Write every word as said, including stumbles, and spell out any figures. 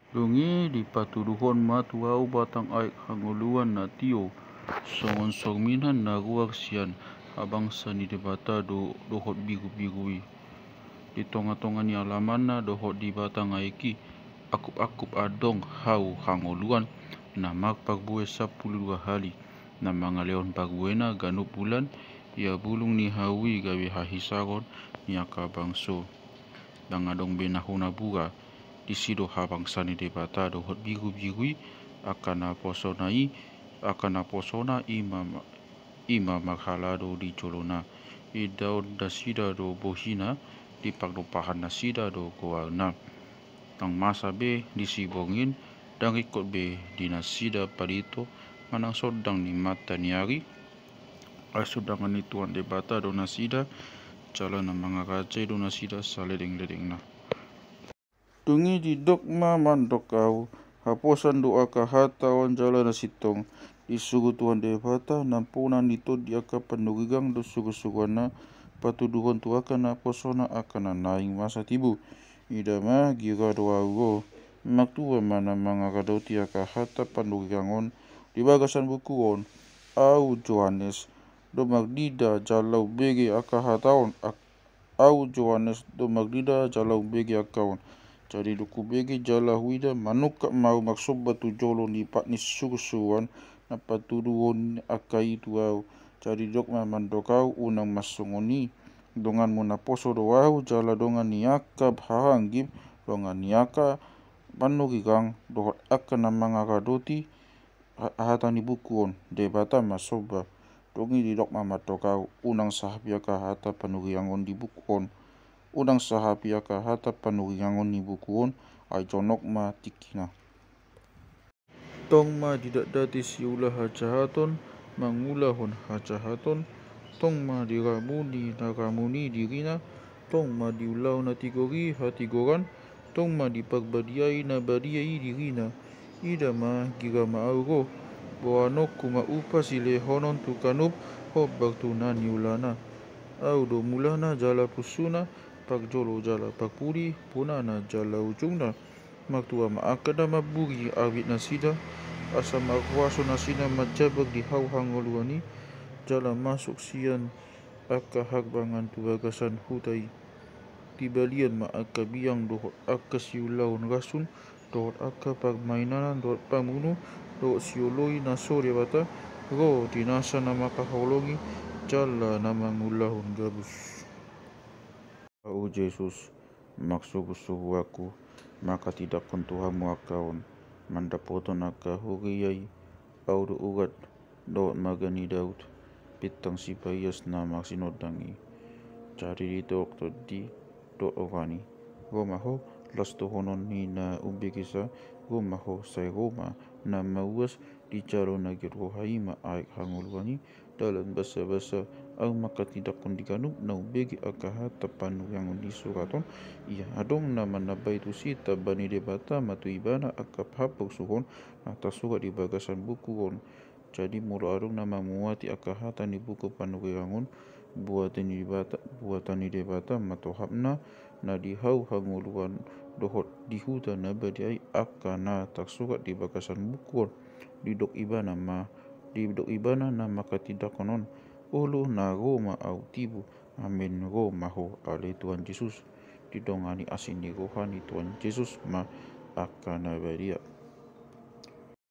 Dung i dipatuduhon ma tu ahu batang aek hangoluan na tio, songon sorminan na ruar sian habangsa ni Debata do, dohot birubiru i. Di tongatonga ni alamanna dohot di batang aek i, angkupangkup adong hau hangoluan na marparbue sampulu dua hali, na mangalehon parbuena ganup bulan. Ia bulung ni hau i gabe hahisaron ni angka bangso. Ndang adong be na hona bura. Disi do habangsa ni Debata dohot birubiru i, angka naposona i, angka naposona i ma, i ma marhalado di jolona. Idaon nasida do bohina, dipanglompahan nasida do goarna. Ndang masa be disi borngin, ndang ringkot be di nasida palito manang sondang ni mata ni ari. Ai sondangan ni Tuhan Debata do nasida, jala na mangarajai do nasida saledengledengna. Dung i didok ma mandok ahu, haposan do angka hata on jala na sintong disuru Tuhan Debata, nampunan ni tondi angka panurirang do surusuruanna, patuduhon tu angka naposona angka na naeng masa tibu. Ida ma, gira do ahu ro, martua ma na mangaradoti angka hata panurirang on di bagasan buku on. Ahu Johannes do marnida jala umbege angka hata on, ak-, ahu Johannes do marnida jala umbege angka on. Jadi dung hubege jala huida, manungkap ma ahu marsomba tu jolo ni pat ni surusuruan na patuduhon angka i tu ahu. Jadi didok ma mandok ahu, unang marsongon i, donganmu naposo do ahu, jala dongan ni angka hahaanggim, dongan ni angka panurirang, dohot angka na mangaradoti ha-, hata ni buku on, Debata ma somba. Dung i didok ma mandok ahu, unang sahapi angka hata panurirang on di buku on. Unang sahapi angka hata panurirang on di buku on, ai jonok ma tingkina. Tong ma didatdati siula hajahaton mangulahon hajahaton, tong ma diramuni na ramuni dirina, tong ma diulahon na tigor i hatigoran, tong ma diparbadiai na badia i dirina. Ida ma, gira ma ahu ro, boanonku ma upa silehonon tu ganup hombar tu na niulana. Ahu do mulana jala punsuna, parjolo jala parpudi, bonana jala ujungna. Martua ma angka na mamburi abit nasida, asa marhuaso nasida manjambar di hau hangoluan i, jala masuk sian angka harbangan tu bagasan huta i. Dibalian ma angka biang dohot angka siulahon rasun, dohot angka parmainanan dohot pamunu, dohot sioloi na so Debata, ro di nasa na mangkaholongi jala na mangulahon gabus. Ahu Jesus, marsurusuruanku mangkatindangkon tu hamu angka on, mandapothon angka huria i. Ahu do urat dohot marga ni Daud, bintang sipaias na marsinondang i. Jadi didok tondi dohot roha ni, ro ma ho, las dohonon ni na umbegesa, ro ma ho, sai ro ma na mauas. Di jalo na gin roha i ma aek hangoluan i. Dalan basabasa, ahu mangkatindangkon di ganup na umbege angka hata panurirang ni surat on. Ia adong na manambai tusi, tamba ni Debata ma tu ibana angka haporsuhon na tarsurat di bagasan buku on. Jadi molo adong na mamuati angka hata ni buku panurirang on, buatan ni Debata, buatan ni Debata ma tohapna, na di hau hangoluan dohot di huta na badia i angka na tarsurat di bagasan buku on. Didok ibana ma, didok ibana na mangkatindangkon on, olo na ro ma ahu tibu. Amen, ro ma ho ale Tuhan Jesus. Didongani asi ni roha ni Tuhan Jesus ma angka na badia.